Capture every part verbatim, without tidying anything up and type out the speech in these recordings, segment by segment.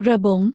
Rebung.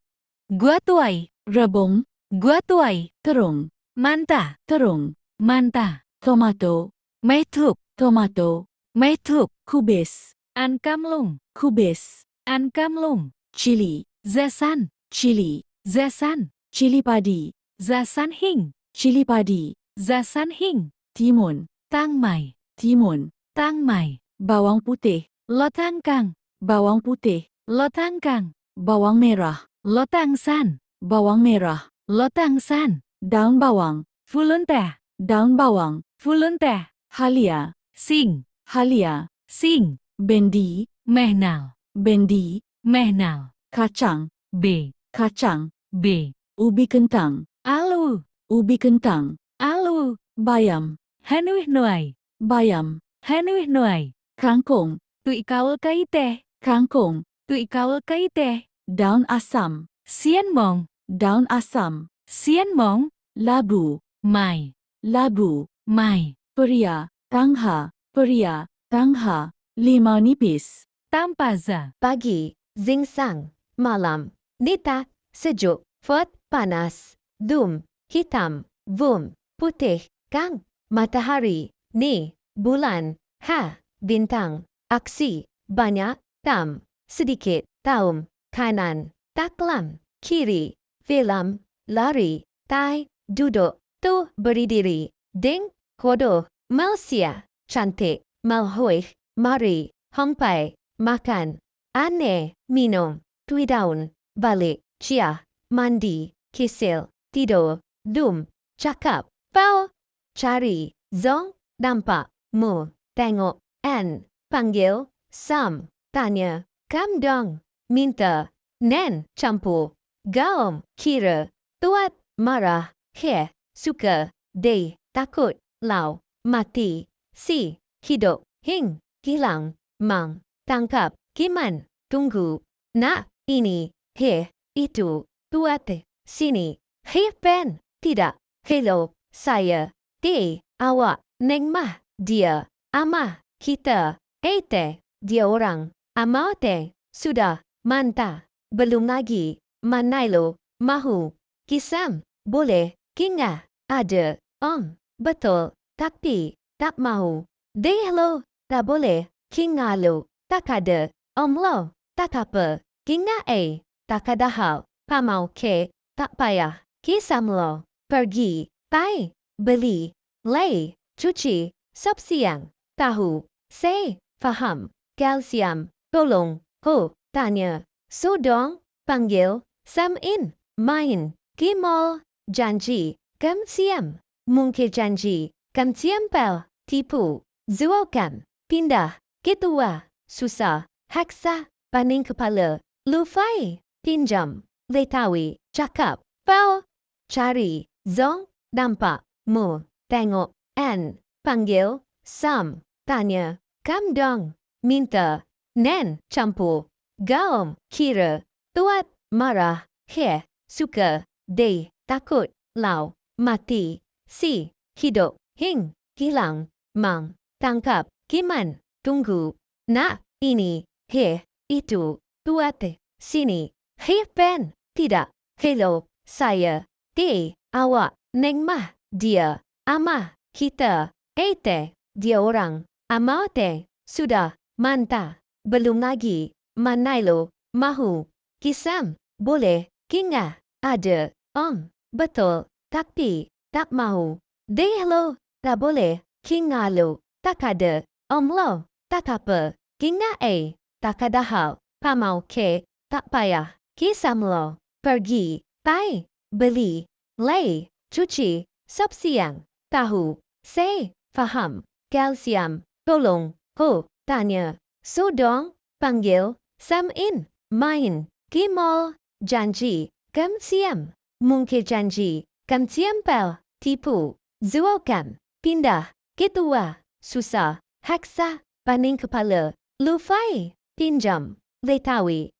Gua tuai. Rebung. Gua tuai. Terung. Manta. Terung. Manta. Tomato. Meithup. Tomato. Meithup. Kubis. An kamlung. Kubis. An kamlung. Chili. Zasan. Chili. Zasan. Chili padi. Zasan hing. Chili padi. Zasan hing. Timun. Tangmai. Timun. Tangmai. Bawang putih. Lotangkang. Bawang putih. Lotangkang. Bawang merah. Lotangsan. Bawang merah. Lotangsan. Daun bawang. Fulunta. Daun bawang. Fulunta. Halia. Sing. Halia. Sing. Bendi. Mehnal. Bendi. Mehnal. Kacang. Be. Kacang. Be. Ubi kentang. Alu. Ubi kentang. Alu. Bayam. Hanuih nuai. Bayam. Hanuih nuai. Kangkung. Tuih kaul kaite. Kangkung. Tuih kaul kaite. Daun asam. Sian mong. Daun asam. Sian mong. Labu. Mai. Labu. Mai. Peria. Tangha. Peria. Tangha. Limau nipis. Tampaza. Pagi. Zingsang. Malam. Nita. Sejuk. Fot. Panas. Dum. Hitam. Vum. Putih. Kang. Matahari. Ni. Bulan. Ha. Bintang. Aksi. Banyak. Tam. Sedikit. Taum. Kanan. Taklam. Kiri. Film. Lari. Tai. Duduk. Tu. Berdiri. Ding. Kodo. Malaysia. Cantik. Malhoih. Mari. Hampai. Makan. Aneh. Minum. Tuidaun. Balik. Chia. Mandi. Kisil. Tidur. Dum. Cakap. Pau. Cari. Zong. Nampak. Mu. Tengok. An. Panggil. Sam. Tanya. Kam dong. Minta. Nen. Campur. Gaum. Kira. Tuat. Marah. Heh. Suka. Dei. Takut. Lau. Mati. Si. Hidup. Hing. Hilang. Mang. Tangkap. Kiman. Tunggu. Nak. Ini. Heh. Itu. Tuat. Sini. Hih pen. Tidak. Hello. Saya. Te. Awak. Neng mah. Dia. Amah. Kita. Ete. Dia orang. Amau te. Sudah. Manta. Belum lagi. Manai lo. Mahu. Kisam. Boleh. Kinga. Ada. Om. Betul. Tapi. Tak mahu. Deh lo. Tak boleh. Kinga lo. Tak ada. Om lo. Tak apa. Kinga e. Tak ada hal. Pamau ke. Tak payah. Kisam lo. Pergi. Pai. Beli. Lei. Cuci. Sop siang. Tahu. Sei. Faham. Kalsiam. Tolong. Ko. Tanya. Sodong. Panggil. Sam in. Main. Ki mall. Janji. Kam siam. Mungkir janji. Kam siam pel. Tipu. Zuau kam. Pindah. Ketua. Susah. Haksa. Paning kepala. Lufai. Pinjam. Letawi. Cakap. Pau. Cari. Zong. Nampak. Mu. Tengok. An. Panggil. Sam. Tanya. Kam dong. Minta. Nen. Campur. Gaum. Kira. Tuat. Marah. Heh. Suka. Dei. Takut. Lau. Mati. Si. Hidup. Hing. Hilang. Mang. Tangkap. Kiman. Tunggu. Nak. Ini. Heh. Itu. Tuat. Sini. Hih pen. Tidak. Hello. Saya. Te. Awak. Neng mah. Dia. Amah. Kita. Ete. Dia orang. Amau te. Sudah. Manta. Belum lagi. Manai lo. Mahu. Kisam. Boleh. Kinga. Ada. Om. Betul. Tapi. Tak mahu. Deh lo. Tak boleh. Kinga lo. Tak ada. Om lo. Tak apa. Kinga e. Tak ada hal. Pamau ke. Tak payah. Kisam lo. Pergi. Pai. Beli. Lei. Cuci. Sop siang. Tahu. Sei. Faham. Kalsiam. Tolong. Ko. Tanya. Sodong. Panggil. Sam in. Main. Ki mall. Janji. Kam siam. Mungkir janji. Kam siam pel. Tipu. Zuau kam. Pindah. Ketua. Susah. Haksa. Paning kepala. Lufai. Pinjam. Letawi.